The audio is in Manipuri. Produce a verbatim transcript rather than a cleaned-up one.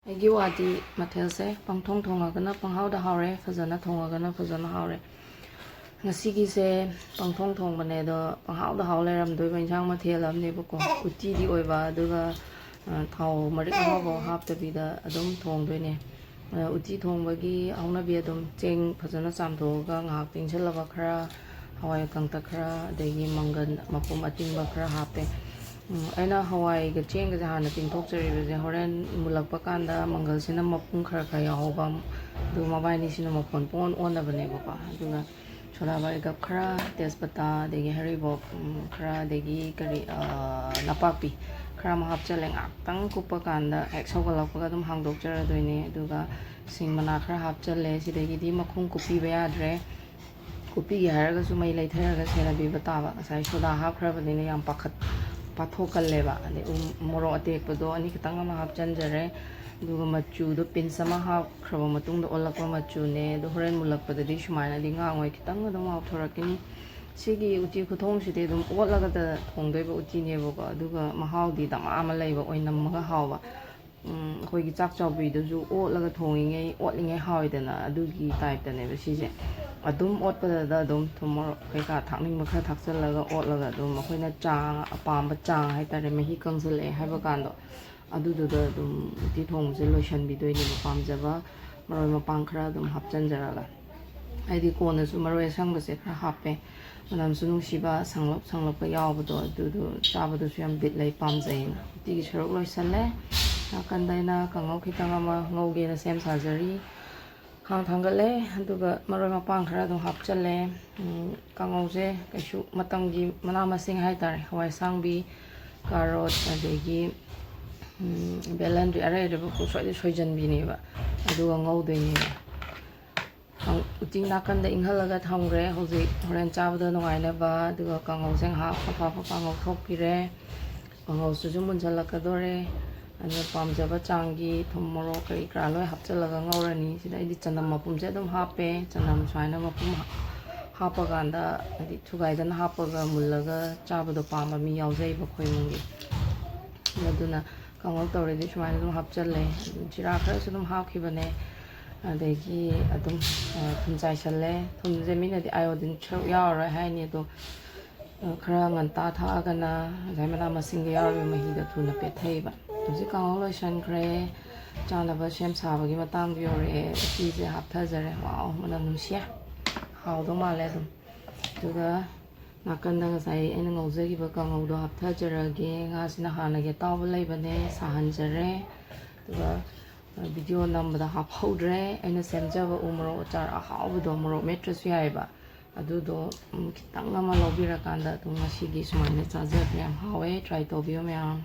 ꯑꯩꯒꯤ ꯋꯥꯗꯤ ꯃꯊꯦꯜꯁꯦ ꯄꯪꯊꯣꯡ ꯊꯣꯡꯉꯒꯅ ꯄꯪꯍꯥꯎꯗ ꯍꯥꯎꯔꯦ, ꯐꯖꯅ ꯊꯣꯡꯉꯒꯅ ꯐꯖꯅ ꯍꯥꯎꯔꯦ꯫ ꯉꯁꯤꯒꯤꯁꯦ ꯄꯪꯊꯣꯡ ꯊꯣꯡꯕꯅꯦ, ꯑꯗꯣ ꯄꯪꯍꯥꯎꯗ ꯍꯥꯎ ꯂꯩꯔꯝꯗꯣꯏꯕ ꯏꯟꯁꯥꯡ ꯃꯊꯦꯜ ꯑꯃꯅꯦꯕꯀꯣ꯫ ꯎꯇꯤꯗꯤ ꯑꯣꯏꯕ, ꯑꯗꯨꯒ, ꯑ, ꯊꯥꯎ ꯃꯔꯤꯛ ꯑꯃꯐꯥꯎ ꯍꯥꯞꯇꯕꯤꯗ ꯑꯗꯨꯝ ꯊꯣꯡꯗꯣꯏꯅꯦ꯫ ꯑ, ꯎꯇꯤ ꯊꯣꯡꯕꯒꯤ ꯍꯧꯅꯕꯤ ꯑꯗꯨꯝ ꯆꯦꯡ ꯐꯖꯅ ꯆꯥꯝꯊꯣꯛꯑꯒ ꯉꯥꯏꯍꯥꯛ ꯇꯤꯡꯁꯤꯜꯂꯕ ꯈꯔ, ꯍꯋꯥꯏ ꯀꯪꯇꯛ ꯈꯔ, ꯑꯗꯒꯤ ꯃꯪꯒꯟ ꯃꯄꯨꯝ ꯑꯇꯤꯡꯕ ꯈꯔ ꯍꯥꯞꯄꯦ꯫ ꯎꯝ, ꯑꯩꯅ ꯍꯋꯥꯏꯒ ꯆꯦꯡꯒꯁꯦ ꯍꯥꯟꯅ ꯇꯤꯡꯊꯣꯛꯆꯔꯤꯕꯁꯦ ꯍꯣꯔꯦꯟ ꯃꯨꯜꯂꯛꯄ ꯀꯥꯟꯗ ꯃꯪꯒꯜꯁꯤꯅ ꯃꯄꯨꯝ ꯈꯔ ꯈꯔ ꯌꯥꯎꯍꯧꯕ, ꯑꯗꯨ ꯃꯕꯥꯏꯅꯤꯁꯤꯅ ꯃꯐꯣꯟ ꯄꯨꯡꯑꯣꯟ ꯑꯣꯟꯅꯕꯅꯦꯕꯀꯣ꯫ ꯑꯗꯨꯒ ꯁꯣꯗꯥ ꯕꯥꯏꯒꯞ ꯈꯔ, ꯇꯦꯖꯄꯇꯥ, ꯑꯗꯒꯤ ꯍꯔꯤꯕꯣꯞ, ꯎꯝ, ꯈꯔ, ꯑꯗꯒꯤ ꯀꯔꯤ, ꯑ, ꯅꯄꯥꯛꯄꯤ ꯈꯔ ꯑꯃ ꯍꯥꯞꯆꯜꯂꯦ꯫ ꯉꯥꯛꯇꯪ ꯀꯨꯞꯄ ꯀꯥꯟꯗ ꯍꯦꯛ ꯁꯧꯒꯠꯂꯛꯄꯒ ꯑꯗꯨꯝ ꯍꯥꯡꯗꯣꯛꯆꯔꯗꯣꯏꯅꯦ꯫ ꯑꯗꯨꯒ ꯁꯤꯡ ꯃꯅꯥ ꯈꯔ ꯍꯥꯞꯆꯜꯂꯦ꯫ ꯁꯤꯗꯒꯤꯗꯤ ꯃꯈꯨꯝ ꯀꯨꯞꯄꯤꯕ ꯌꯥꯗ꯭ꯔꯦ꯫ ꯀꯨꯞꯄꯤꯒꯦ ꯍꯥꯏꯔꯒꯁꯨ ꯃꯩ ꯂꯩꯊꯔꯒ ꯁꯦꯟꯅꯕꯤꯕ ꯇꯥꯕ꯫ ꯉꯁꯥꯏ ꯁꯣꯗꯥ ꯍꯥꯞꯈ꯭ꯔꯕꯅꯤꯅ ꯌꯥꯝ ꯄꯥꯈꯠ-, ꯄꯥꯊꯣꯛꯀꯜꯂꯦꯕ꯫ ꯑꯗꯩ ꯎ ꯃꯣꯔꯣꯛ ꯑꯇꯦꯛꯄꯗꯣ ꯑꯅꯤ ꯈꯛꯇꯪ ꯑꯃ ꯍꯥꯞꯆꯟꯖꯔꯦ꯫ ꯑꯗꯨꯒ ꯃꯆꯨꯗꯣ ꯄꯤꯟꯁ ꯑꯃ ꯍꯥꯞꯈ꯭ꯔꯕ ꯃꯇꯨꯡꯗ ꯑꯣꯜꯂꯛꯄ ꯃꯆꯨꯅꯦ꯫ ꯑꯗꯣ ꯍꯣꯔꯦꯟ ꯃꯨꯜꯂꯛꯄꯗꯗꯤ ꯁꯨꯃꯥꯏꯅꯗꯤ ꯉꯥꯡꯉꯣꯏ, ꯈꯤꯇꯪ ꯑꯗꯨꯝ ꯉꯥꯎꯊꯣꯔꯛꯀꯅꯤ꯫ ꯁꯤꯒꯤ ꯎꯇꯤ ꯈꯨꯊꯣꯡꯁꯤꯗꯤ ꯑꯗꯨꯝ ꯑꯣꯠꯂꯒꯗ ꯊꯣꯡꯗꯣꯏꯕ ꯎꯇꯤꯅꯦꯕꯀꯣ꯫ ꯑꯗꯨꯒ ꯃꯍꯥꯎꯗꯤ ꯗꯃꯥ ꯑꯃ ꯂꯩꯕ, ꯑꯣꯏꯅꯝꯃꯒ ꯍꯥꯎꯕ꯫ ꯎꯝ, ꯑꯩꯈꯣꯏꯒꯤ ꯆꯥꯛ ꯆꯥꯎꯕꯤꯗꯨꯁꯨ ꯑꯣꯠꯂꯒ ꯊꯣꯡꯉꯤꯉꯩ, ꯑꯣꯠꯂꯤꯉꯩ ꯍꯥꯎꯋꯤꯗꯅ, ꯑꯗꯨꯒꯤ ꯇꯥꯏꯞꯇꯅꯦꯕ ꯁꯤꯁꯦ꯫ ꯑꯗꯨꯝ ꯑꯣꯠꯄꯗꯗ ꯑꯗꯨꯝ ꯊꯨꯝ ꯃꯣꯔꯣꯛ ꯀꯩꯀꯥ ꯊꯥꯛꯅꯤꯡꯕ ꯈꯔ ꯊꯥꯛꯆꯜꯂꯒ ꯑꯣꯠꯂꯒ ꯑꯗꯨꯝ ꯑꯩꯈꯣꯏꯅ ꯆꯥꯡ, ꯑꯄꯥꯝꯕ ꯆꯥꯡ ꯍꯥꯏꯇꯥꯔꯦ, ꯃꯍꯤ ꯀꯪꯁꯤꯜꯂꯛꯑꯦ ꯍꯥꯏꯕ ꯀꯥꯟꯗꯣ, ꯑꯗꯨꯗꯨꯗ ꯑꯗꯨꯝ ꯎꯇꯤ ꯊꯣꯡꯕꯁꯦ ꯂꯣꯏꯁꯤꯟꯕꯤꯗꯣꯏꯅꯦꯕ, ꯄꯥꯝꯖꯕ ꯃꯔꯣꯏ ꯃꯄꯥꯡ ꯈꯔ ꯑꯗꯨꯝ ꯍꯥꯞꯆꯤꯟꯖꯔꯒ꯫ ꯑꯩꯗꯤ ꯀꯣꯟꯅꯁꯨ ꯃꯔꯣꯏ ꯑꯁꯪꯕꯁꯦ ꯈꯔ ꯍꯥꯞꯄꯦ, ꯃꯅꯝꯁꯨ ꯅꯨꯡꯁꯤꯕ, ꯁꯪꯂꯞ ꯁꯪꯂꯞꯀ ꯌꯥꯎꯕꯗꯣ, ꯑꯗꯨꯗꯣ ꯆꯥꯕꯗꯁꯨ ꯌꯥꯝ ꯕꯤꯠ ꯂꯩ, ꯄꯥꯝꯖꯩꯅ꯫ ꯎꯇꯤꯒꯤ ꯁꯔꯨꯛ ꯂꯣꯏꯁꯜꯂꯦ꯫ ꯅꯥꯀꯟꯗ ꯑꯩꯅ ꯀꯥꯡꯉꯧ ꯈꯤꯇꯪ ꯑꯃ ꯉꯧꯒꯦꯅ ꯁꯦꯝ ꯁꯥꯖꯔꯤ꯫ ꯈꯥꯡ ꯊꯥꯡꯒꯠꯂꯦ, ꯑꯗꯨꯒ ꯃꯔꯣꯏ ꯃꯄꯥꯡ ꯈꯔ ꯑꯗꯨꯝ ꯍꯥꯞꯆꯜꯂꯦ꯫ ꯎꯝ, ꯀꯥꯡꯉꯧꯁꯦ ꯀꯩꯁꯨ ꯃꯇꯝꯒꯤ ꯃꯅꯥ ꯃꯁꯤꯡ ꯍꯥꯏꯇꯥꯔꯦ, ꯍꯋꯥꯏ ꯑꯁꯥꯡꯕꯤ, ꯀꯥꯔꯣꯠ, ꯑꯗꯒꯤ, ꯎꯝ, ꯕꯦꯂꯟꯗ꯭ꯔꯤ, ꯑꯔꯩ ꯑꯔꯩꯕ ꯄꯨꯡꯁꯣꯏꯗ ꯁꯣꯏꯖꯟꯕꯤꯅꯦꯕ, ꯑꯗꯨꯒ ꯉꯧꯗꯣꯏꯅꯦꯕ꯫ ꯎꯇꯤ ꯅꯥꯀꯟꯗ ꯏꯪꯍꯜꯂꯒ ꯊꯝꯈ꯭ꯔꯦ꯫ ꯍꯧꯖꯤꯛ ꯍꯣꯔꯦꯟ ꯆꯥꯕꯗ ꯅꯨꯡꯉꯥꯏꯅꯕ, ꯑꯗꯨꯒ ꯀꯥꯡꯉꯧꯁꯦ ꯉꯥꯏꯍꯥꯛ ꯐꯠ ꯐꯠ ꯐꯠ ꯉꯧ ꯊꯣꯛꯄꯤꯔꯦ꯫ ꯀꯥꯡꯉꯧꯁꯤꯁꯨ ꯃꯨꯟꯁꯤꯜꯂꯛꯀꯗꯣꯔꯦ꯫ ꯑꯗꯨꯅ ꯄꯥꯝꯖꯕ ꯆꯥꯡꯒꯤ ꯊꯨꯝ, ꯃꯣꯔꯣꯛ, ꯀꯔꯤ ꯀꯔꯥ ꯂꯣꯏ ꯍꯥꯞꯆꯤꯜꯂꯒ ꯉꯧꯔꯅꯤ꯫ ꯁꯤꯗ ꯑꯩꯗꯤ ꯆꯅꯝ ꯃꯄꯨꯝꯁꯦ ꯑꯗꯨꯝ ꯍꯥꯞꯄꯦ꯫ ꯆꯅꯝ ꯁꯨꯃꯥꯏꯅ ꯃꯄꯨꯝ ꯍꯥꯞꯄꯀꯥꯟꯗ, ꯍꯥꯏꯗꯤ ꯁꯨꯒꯥꯏꯗꯅ ꯍꯥꯞꯄꯒ ꯃꯨꯜꯂꯒ ꯆꯥꯕꯗꯣ ꯄꯥꯝꯕ ꯃꯤ ꯌꯥꯎꯖꯩꯕ ꯑꯩꯈꯣꯏ ꯏꯃꯨꯡꯒꯤ꯫ ꯑꯗꯨꯅ ꯀꯥꯡꯍꯧ ꯇꯧꯔꯗꯤ ꯁꯨꯃꯥꯏꯅ ꯑꯗꯨꯝ ꯍꯥꯞꯆꯜꯂꯦ꯫ ꯖꯤꯔꯥ ꯈꯔꯁꯨ ꯑꯗꯨꯝ ꯍꯥꯞꯈꯤꯕꯅꯦ꯫ ꯑꯗꯒꯤ ꯑꯗꯨꯝ ꯊꯨꯝ ꯆꯥꯏꯁꯜꯂꯦ꯫ ꯊꯨꯝꯁꯦ ꯃꯤꯅꯗꯤ ꯑꯥꯏꯑꯣꯗꯤꯟ ꯁꯔꯨꯛ ꯌꯥꯎꯔꯔꯣꯏ ꯍꯥꯏꯅꯤ, ꯑꯗꯣ ꯈꯔ ꯉꯟꯇꯥ ꯊꯥꯛꯑꯒꯅ ꯉꯁꯥꯏ ꯃꯅꯥ ꯃꯁꯤꯡꯗ ꯌꯥꯎꯔꯤꯕ ꯃꯍꯤꯗꯣ ꯊꯨꯅ ꯄꯦꯠꯊꯩꯕ꯫ ꯍꯧꯖꯤꯛ ꯀꯥꯡꯍꯧ ꯂꯣꯏꯁꯟꯈ꯭ꯔꯦ꯫ ꯆꯥꯅꯕ ꯁꯦꯝ ꯁꯥꯕꯒꯤ ꯃꯇꯥꯡꯗ ꯌꯧꯔꯛꯑꯦ꯫ ꯎꯇꯤꯁꯦ ꯍꯥꯞꯊꯖꯔꯦ꯫ ꯋꯥꯎ, ꯃꯅꯝ ꯅꯨꯡꯁꯤꯌꯦ꯫ ꯍꯥꯎꯗꯧ ꯃꯥꯜꯂꯦ ꯑꯗꯨꯝ꯫ ꯑꯗꯨꯒ ꯅꯥꯀꯟꯗ ꯉꯁꯥꯏ ꯑꯩꯅ ꯉꯧꯖꯈꯤꯕ ꯀꯥꯡꯍꯧꯗꯣ ꯍꯥꯞꯊꯖꯔꯒꯦ꯫ ꯉꯥꯁꯤꯅ ꯍꯥꯟꯅꯒꯤ ꯑꯇꯥꯎꯕ ꯂꯩꯕꯅꯦ, ꯁꯥꯍꯟꯖꯔꯦ꯫ ꯑꯗꯨꯒ ꯚꯤꯗꯤꯑꯣ ꯅꯝꯕꯗ ꯍꯥꯞꯍꯧꯗ꯭ꯔꯦ꯫ ꯑꯩꯅ ꯁꯦꯝꯖꯕ ꯎ ꯃꯣꯔꯣꯛ ꯑꯆꯥꯔ ꯑꯍꯥꯎꯕꯗꯣ, ꯃꯣꯔꯣꯛ ꯃꯦꯠꯇ꯭ꯔꯁꯨ ꯌꯥꯏꯑꯕ, ꯑꯗꯨꯗꯣ ꯎꯝ, ꯈꯤꯇꯪ ꯑꯃ ꯂꯧꯕꯤꯔꯀꯥꯟꯗ ꯑꯗꯨꯝ ꯉꯁꯤꯒꯤ ꯁꯨꯃꯥꯏꯅ ꯆꯥꯖꯕ ꯌꯥꯝ ꯍꯥꯎꯋꯦ꯫ Try ꯇꯧꯕꯤꯌꯨ ꯃꯌꯥꯝ꯫